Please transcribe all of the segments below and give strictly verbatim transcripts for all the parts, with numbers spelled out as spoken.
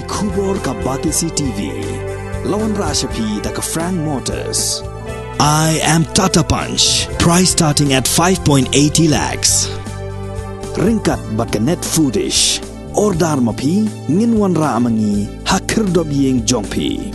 Khubor ka Batesi T V. La wanrah sha phi da ka Frank Motors. I am Tata Punch. Price starting at five point eighty lakhs. Ryngkat bad ka Net Foodish. Order ma phi, ngin wanrah ma ngi ha khyrdop ïing jong phi.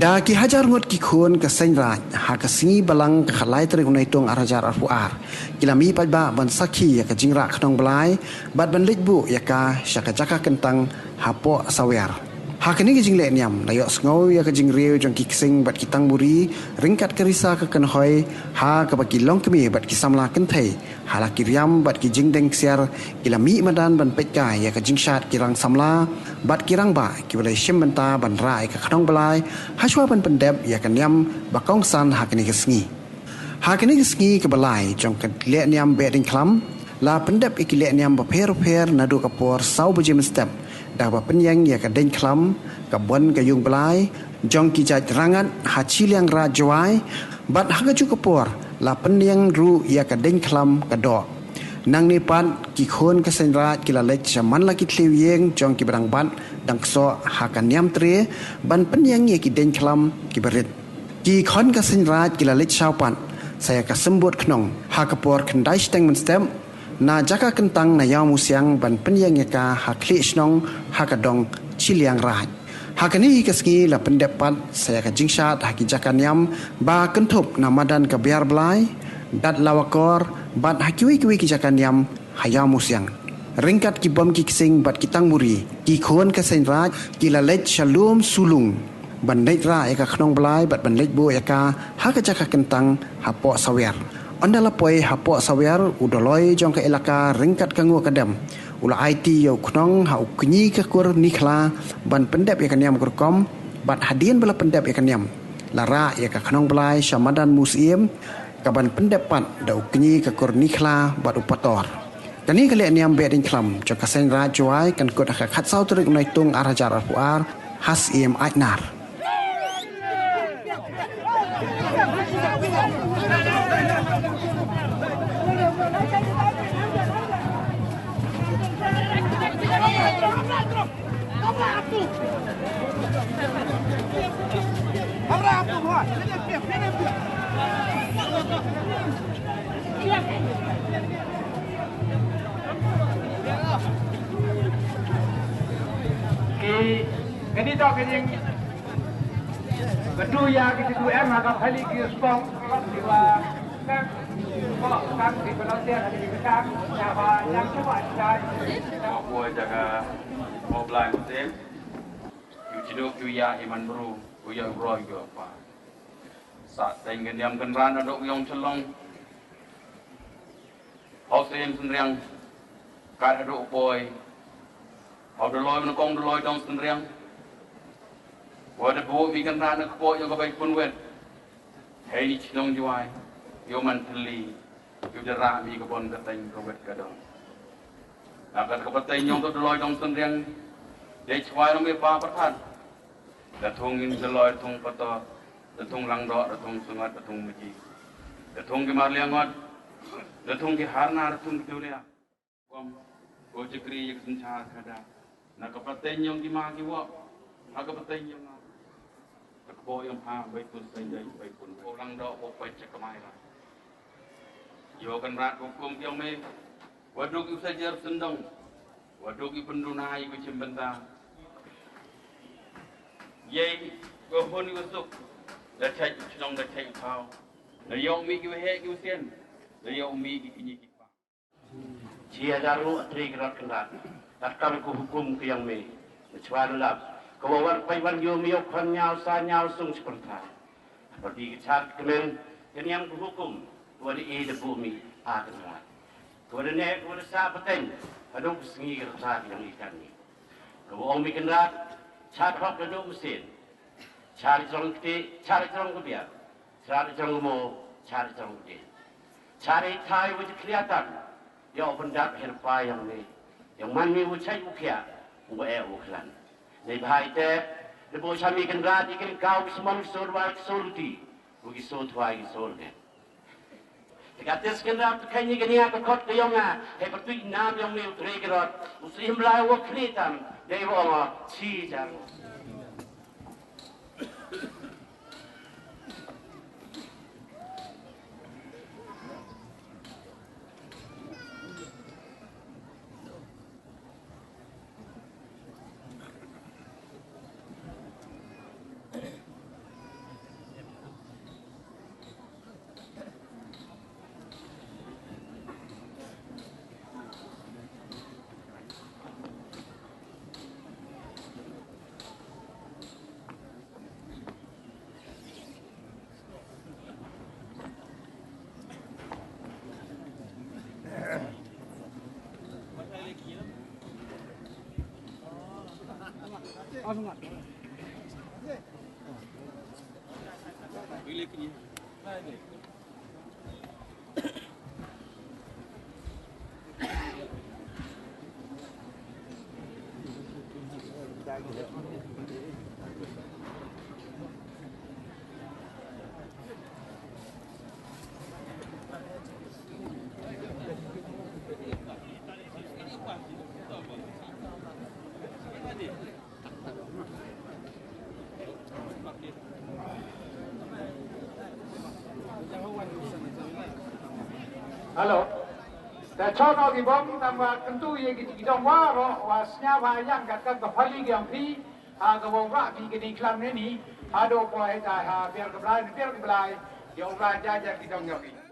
Da ki hajar ngut ki khun ka Seiñ Raij, ha ka sngi Balang ka khatlai tarik u Naitung ar hajar arphew ar, ki la mih paidbah ban sakhi ïa ka jingrah khnong blai bad ban leit buh ïa ka sha ka jaka kyntang hapoh Sawiar. Ha kane ka jingleh niam la ïohsngew ïa ka jingriew jong ki ksing bad ki tangmuri ryngkat ka risa ka kynhoi, ha kaba ki longkmie bad ki samla kynthei ha la ki riam bad ki jingdeng ksiar ki la mih madan ban peit kai ïa ka jingshad ki rang samla bad ki rangbah kiba la shim bynta ban rah ïa ka khnong blai hashwa ban pyndep ïa ka niam ba kongsan ha kane ka sngi. Ha kane ka sngi kaba lai jong ka leh niam Behdeiñkhlam la pyndep ïa ki leh niam bapher bapher naduh ka por saw baje mynstep, da kaba pynïeng ïa ka deiñkhlam, ka bon ka ïung blai jong ki jait Rangat ha Chilliangraij Jowai, bad ha kajuh ka por la pynïeng ruh ïa ka deiñkhlam ka doh. Nangne pat ki khun ka Seiñ Raij ki la leit sha man la ki thliew ïing jong kiba dang bat dang ksoh ha ka niam Tre ban pynïeng ïa ki deiñkhlam kiba rit. Ki khun ka Seiñ Raij ki la leit shaw pat sa ïa ka symbud khnong ha ka por khyndai shiteng mynstep na jaka kyntang na Ïawmusiang ban pynïeng ïa ka ha khlieh shnong ha ka dong Chilliangraij. Ha kane hi ka sngi la pyndep pat sa ïa ka jingshad ha ki jaka niam ba kynthup na madan ka Biar Blai, Datlaw Akor bad ha kiwei kiwei ki jaka niam ha Ïawmusiang. Ryngkat ki bym ki ksing bad ki tangmuri, ki khun ka Seiñ Raij ki la leit sha lum Sulung ban leit rah ïa ka khnong blai bad ban leit buh ïa ka ha ka jaka kyntang hapoh Sawiar. Ynda la poi hapoh Sawiar, u Dolloi jong ka elaka ryngkat ka nguh ka dem u la aiti ïa u khnong ha u kñi ka kur Nikhla ban pyndep ïa ka niam ka rukom, bad hadien ba la pyndep ïa ka niam, la rah ïa ka khnong blai sha madan Musyiem, kaban pyndep pat da u kñi ka kur Nikhla bad u Pator. Kane ka leh niam Behdeiñkhlam jong ka Seiñ Raij Jowai kan kut ha ka khatsaw tarik u Naitung ar hajar arphew ar ha Syiem Aitnar. Ki, kani to ki jing, ka tu ya ki tu em ha ka thali ki spong, ki wa, ka, ka, ki volunteer, ki ka, ya ba, ya ki wa, ya. Ko, ko, jaga, ko, blind, same. Yu chiduk yu ya iman bru, yu ya bro yu pa. Sa teng gen yam gen ran aduk yong chelong. Hau sen sen riang. Kat aduk poi. Hau doloi men kong doloi dong sen riang. Wa de bu mi gen ran ak po yong ka bai pun wet. Hei ni chnong Jowai, ïoh man thli, ïoh da rah mi ka bon ka teng ka wet ka dong. Na kat ka pateng yong to doloi dong sen riang, dei chwai rong me pa pathan. Da thung in doloi thung pato, da thung langdo, da thung sungat, da thung meji. Da thung ki marliangot, da thung ki harna, da thung ki tulia. Kom, ko chakri ïa ka synshar khada. Na ka pateng yong ki ma ki wok. Ha ka pateng yong nga. Ka kbo yong ha, bai pun sai dai, bai pun. Ko lang do, ko pai chak kamai la. Yo kan rat ko kum yong me. Waduk yu sajar sendong. Waduk yu penduna yu chim benta. Yei, ko hon yu suk. Da chai chnong, da chai pau. Da yong mi ki he ki sen. Da yong mi ki kini ki pa. Chi hajar ruh tri ki rot kynrad. Katkam ka hukum ka yong me. Machwa lulap. Ka wa wan pai wan yo me yo khon nyaw sa nyaw sung chi pyrthai. Haba di ka chad kmen ka niam ka hukum. Ka wa da ïeit da buh mih, A Kynrad. Ka wa da neh, ka wa da sah pateng haduh ka sngi ka rta ka jong i katne. Ka wa ong mih Kynrad, chad hok da duh mynsiem, chad jrong ktieh, chad jrong kbiar, chad jrong mo, chad jrong kdien. Chad i thai wa jakhlia tam, ïa u pyndap hi rupa ïong me, ïong man me u chait u khiah, u eh u khlan. Neibhah i te, da buh sha mih Kynrad i kynkaw ki smon ki sur wa ki sur luti, wa ki sur thwai ki sur ngen. Te ka tis Kynrad te kane ka nia ka khot ka ïong nga, hei pyrtuid nam ïong me u trei ki rot, u sih hymblai wa khlieh tam, dei wa ong, chi jar. Hello. Te chon o ki bom, tang ba kyntu ïa ki, ki dong waroh, wa sñiaw ha ïang kat kat ba pali ki ong phi, ha ka wow rah phi ki ni klam ne ni, ha do poi ta ha biar ka blai, biar ka blai, ïa u blai ja ja ki dong ïa ki.